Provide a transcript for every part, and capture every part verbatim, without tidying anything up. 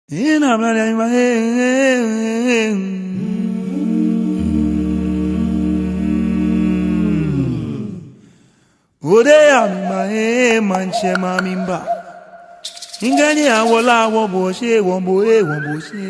Ina mla ya ima, eh, eh, eh. Ode ya mi ma, eh, maŋtsɛ ma mi mba. Ŋkɛɛ ni awo lɛ awo bo shi, wo bo, eh, wo bo shi.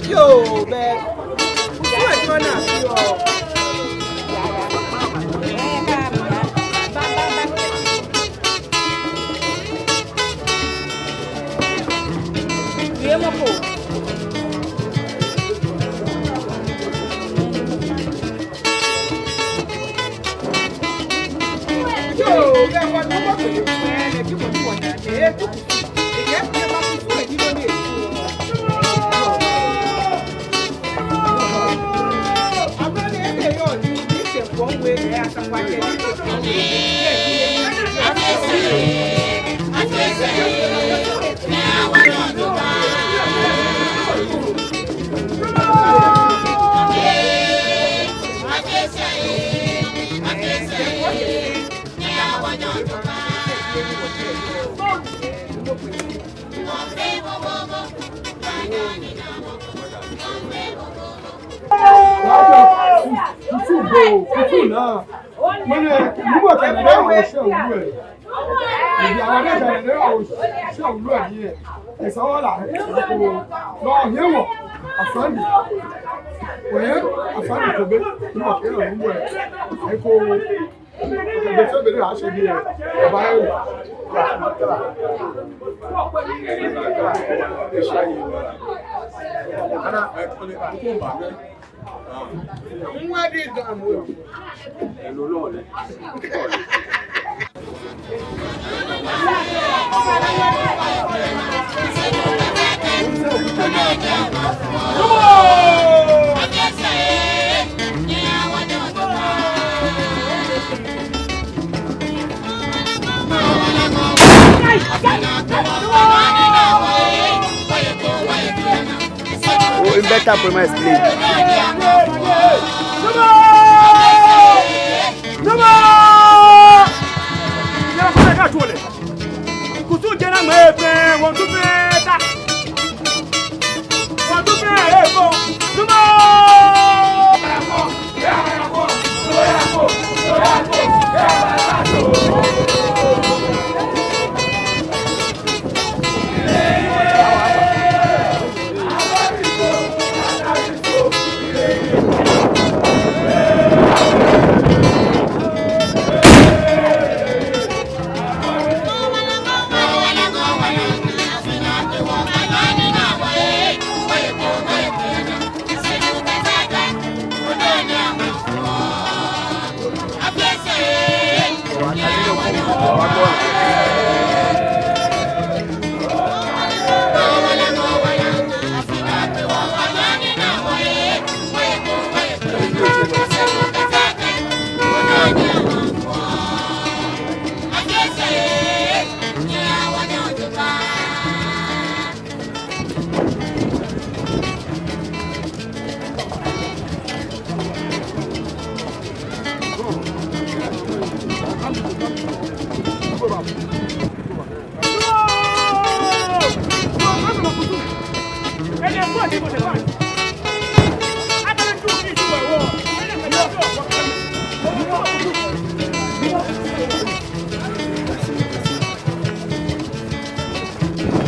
Yoo, bɛ. Kutuu bo, kutuu naa. Mɛni, nuumo kɛ naa, ni wɔshɛ wulu lɛ. Ebi awa ni kɛ naa, ni wɔshɛ wulu lɛ. Esa wala, eko, no, yɛ wɔ, afandi. Wɔyɛ, afandi ko bɛ, ni wɔkɛ nuumo lɛ. Eko, Oh, in better for my explain. Kutuu jɛ naa mɛ fɛɛ, wɔdu fɛɛ ta. Wɔdu fɛɛ, ee, ko. Nuumo!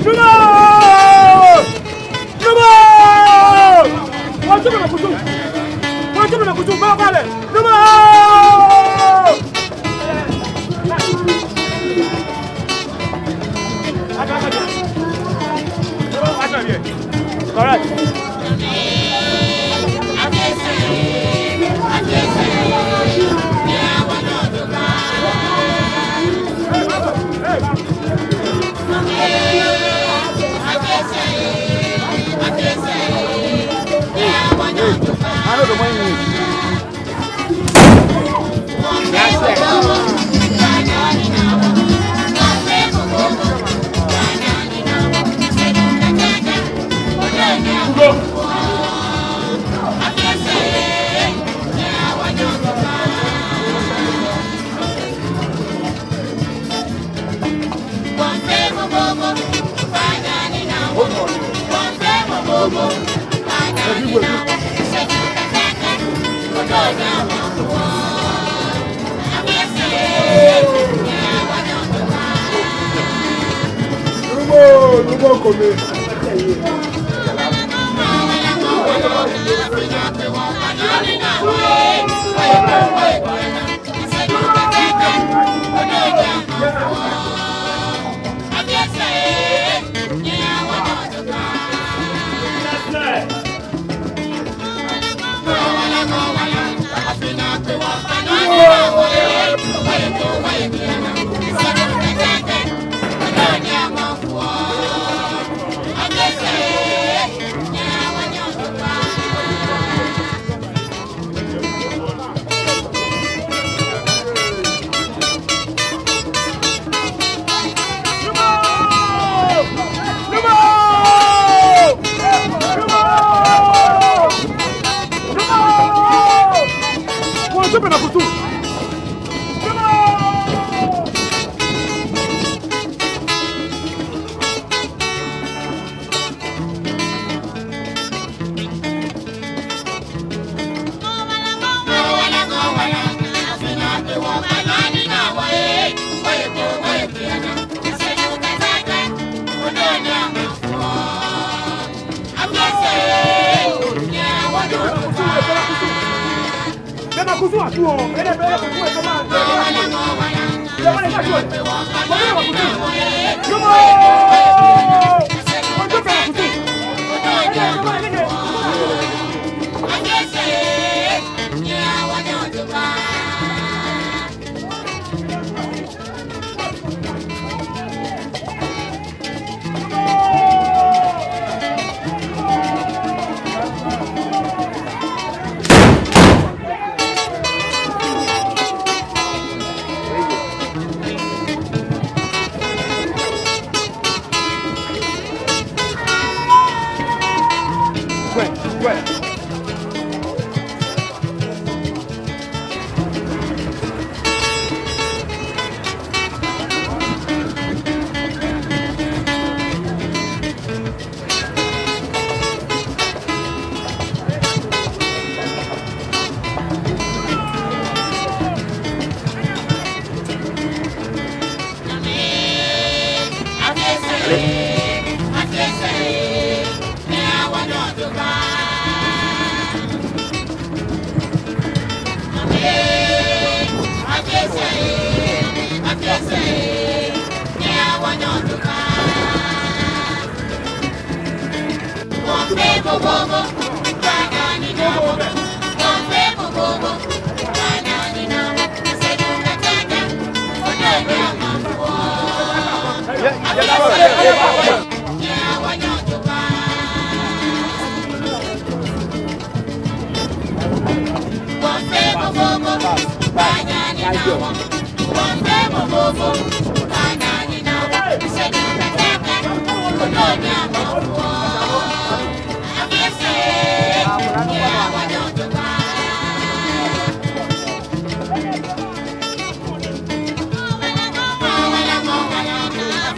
Nuumo! Nuumo! Wɔtsɔmɔ naa kutuu! Wɔtsɔmɔ naa kutuu! Bɛ kɔlɛ! Nuumo! Correct. Oh, numɔ kome.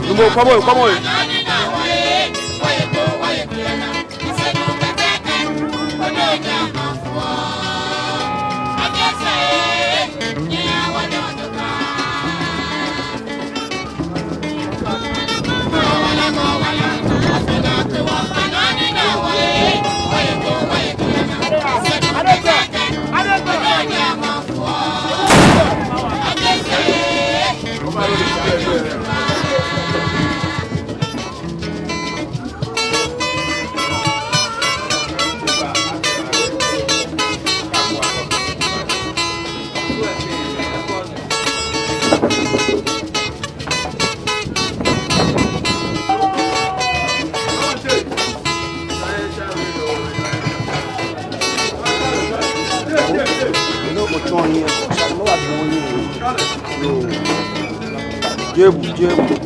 Numɔ, kwɛmɔ, kwɛmɔ. Jebu, jebu.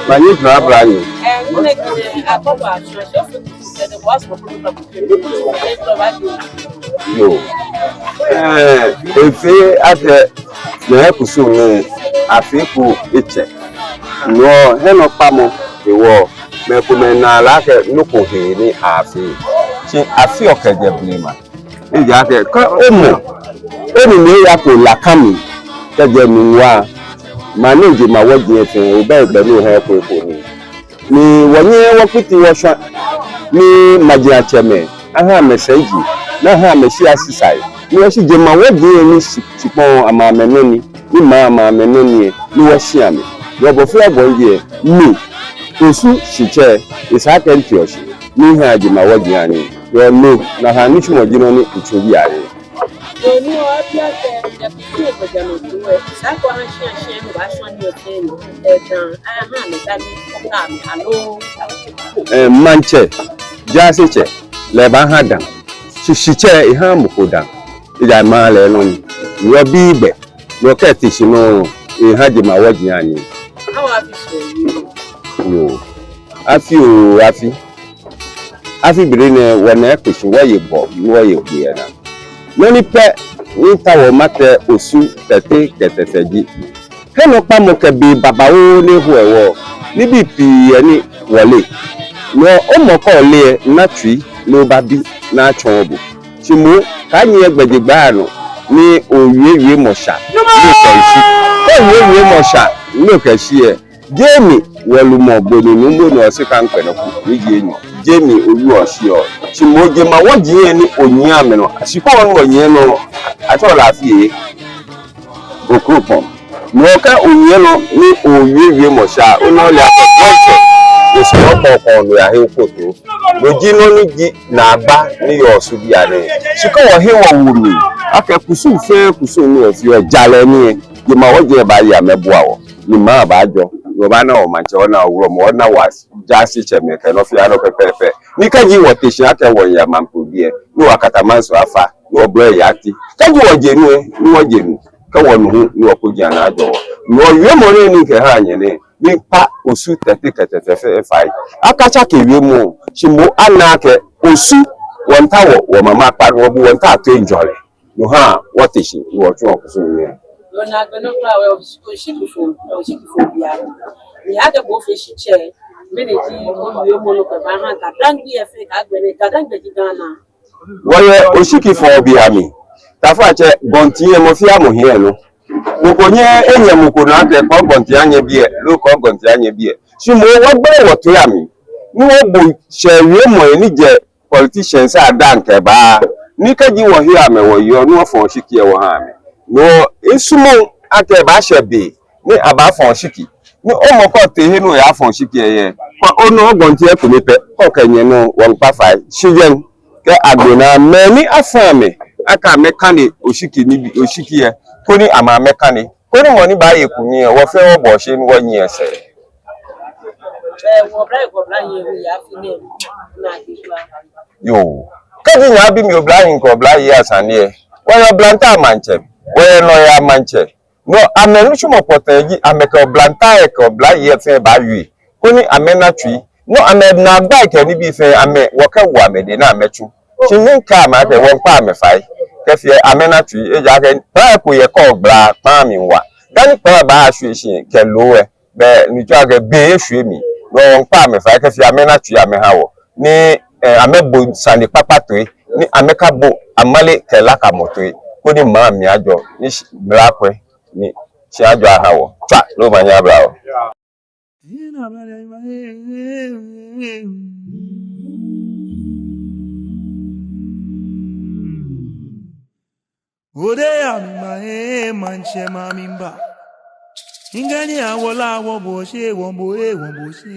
Manye tuna abla nyi. Yoo. Ɛɛ, efee atɛ Nɛkɛ kusum nɛɛ afee kpo etsɛ. No hewɔ nɔkpamɔ hewɔ mɛi komɛi naa lɛ akɛ nɔ ko hee ni afeɔ. Shi afeɔ kɛjɛ blema. Ejaakɛ kɛ omɔ, onine eyako laka mli kɛjɛ nungua, maŋ nɛɛ jemawɔji lɛ fɛɛ, obɛ gbɛ ni oha eko eko nii. Ni wɔnyɛɛɛ wɔkpiti wɔshwa ni majiatsɛmɛi aha amɛsɛiji, ni aha amɛshia sisai. Ni wɔshi jemawɔji lɛ ni shi, shikpɔŋ ama amɛnɔ nii, ni maŋ ama amɛnɔ nii lɛ, ni wɔshi amɛ. Ni obɔ fɛɛ obɔ ni ji lɛ, mi, Osu shitsɛ, esa akɛ miteɔ shi ni mihaa jemawɔji lɛ nii. Yoo, no nakai nitsumɔ ji nɔ ni mitsu bianɛ. Yoo, ni wɔbi akɛ, yɛ kusum lɛ gbɛjianɔtoo lɛ, esa akɛ wɔha shia shia ni wɔbaashwa nii lɛ fɛɛ nɔ, eh, dani aha amɛ dani wɔka amɛ, aloo? Eh, maŋtsɛ, jaasetsɛ, lɛ ebaaha dani. Shi shitsɛ ehaaa mɔ ko dani. Ejaakɛ maŋ lɛ enɔ ni. Ni wɔbi gbɛ. Ni wɔkɛte shi nɔ, eha jemawɔji lɛ nii. Awo afi sɔŋŋ. Yoo. Afi oo, afi. Afi bere nɛɛ wɔnaa kpeshi wɔye bɔ, ni wɔye gbo yɛ naa. Nɔ ni pɛ ni mitaoɔ matee Osu tete kɛ tete ji, he nɔkpamɔ kɛ be babaoo ni eho hewɔ, nibii pii yɛ ni wɔleee. Ni omɔ ko ole lɛ, na tsui, ni obabi, ni atsɔɔ bo. Shi moŋ, kaanyiɛ gbɛjegbaa nɔ, ni owie wiemɔ sha, ni okɛshi. Kɛ owie wiemɔ sha, ni okɛshi lɛ, jɛmɛ, wɔlumɔ bo ni nuumo ni osi kaŋ kpɛnɛ ku, ni ji enyɔ. Jɛmɛ, owie oshi oo. Shi moŋ jemawɔji lɛ ni onyiɛ amɛnɔ. Shi kɛ onu onyiɛ nɔ, atsɛɔ lɛ afi lɛ. Okroko. Ni kɛ onyiɛ nɔ ni owie wiemɔ sha, ona ole akɛ wɔtsɛ, esɔ kɔkɔ nɔ yahe okotoo. No ji nɔ ni ji naagba ni yɔɔ Osu bianɛ. Shi kɛ wɔhe wɔwo mli akɛ kusum fɛɛ kusum ni wɔfeɔ jalɛ ni lɛ, jemawɔji lɛ baaye amɛbua wɔ. Ni maŋ baajɔ. Ni wɔbaana wɔmaŋtsɛ, wɔna wulɔmɔ, wɔna wɔjaasetsɛmɛi kɛ nɔ fɛɛ nɔ pɛpɛɛpɛ. Ni kɛji wɔte shi akɛ wɔya maŋ ko biɛ, ni wɔkata maŋsɔ afa, ni wɔblɔ eya ti. Kɛji wɔje nu lɛ, ni wɔje nu. Kɛ wɔnu hu, ni wɔkojii anaa ajɔ wɔ. Ni wɔwiemɔ nɛɛ ni mikɛha nyɛ nɛɛ, miikpa Osu tete kɛ tete fɛɛ fai. Akatsake wiemɔ, shi moŋ ana akɛ Osu, wɔmiitao wɔ, wɔmama kpa ni wɔbu wɔmiitao toiŋjɔlɛ. No ha wɔte shi, ni wɔtsu wɔkusum nɛɛ. Yoo, naagbee nɔ kpla wɛ, oshiki fɔɔ, oshiki fɔɔ bianɛ. Ni akɛ bo ofee shitsɛ, mɛni ji owiemɔ nɔ kɛbaha Ga-Dangme fɛɛ, Ga-Dangme, Ga-Dangme ji Ghana. Wɔyɛ oshiki fɔɔ bianɛ. Taflatsɛ, gɔnti lɛ mɔ fɛɛ mɔ hiɛ nɔ. Mɔ ko nyɛɛɛ enyɛ mɔ ko nɔ akɛ kɔ gɔnti anyɛ biɛ, loo kɔ gɔnti anyɛ biɛ. Shi moŋ wɔgbele wɔtoi amli. Ni wɔbo shɛɛ wiemɔi ni jɛ politicians adaaŋ kɛba. Ni kɛji wɔhe amɛ wɔyeɔ, ni wɔfɔ oshiki lɛ wɔha amɛ. No misumɔɔ akɛ ebaashɛ be ni abaafɔ oshiki. Ni omɔ ko tee he ni oyafɔ oshiki lɛ, kɔ onɔ gɔnti lɛ kome pɛ, kɔ kɛ nyɛ nɔ wɔmiikpa fai. Shi jɛŋ kɛ agbe naa mɛi ni afɔ amɛ akɛ amɛkane oshiki nibii, oshiki lɛ, koni amɛ amɛkane. Koni mɔ ni baaye kunim lɛ, wɔ fɛɛ wɔbɔ shi ni wɔnyiɛ sɛɛ. Yoo. Kɛji nyɛbi mi oblahii kɛ oblayei asane lɛ, wɔyɛ oblahii maŋtsɛ, wɔyɛ nɔyaa maŋtsɛ. No amɛnitsumɔ kpɔtɛɛ ji, amɛkɛ oblahii kɛ oblayei fɛɛ baawie, koni amɛna tsui. No amɛnaagbai kɛ nibii fɛɛ, amɛ, wɔkɛwo amɛdɛŋ ni amɛtsu. Shi miikɛɛ amɛ akɛ wɔmiikpa amɛ fai kɛfee amɛna tsui, ejaakɛ kpaa ko yɛ kɔ gbla kpaa mli wa. Dani kpaa baashwie shi kɛ loo lɛ, be ni tsɔɔ akɛ be eshwie mli. No wɔmiikpa amɛ fai kɛfee amɛna tsui amɛha wɔ. Ni, eh, amɛbo sane kpakpa toi, ni amɛkabo amale kɛ lakamɔ toi. Koni maŋ mli ajɔ, ni sh-, mla kwɛ, ni shia ajɔ aha wɔ. Tswa, loo manyɛ abla wɔ. Ode ya mi ma e manche ma mi mba. Ingani awola wo boshe, wo bo e, wo boshe.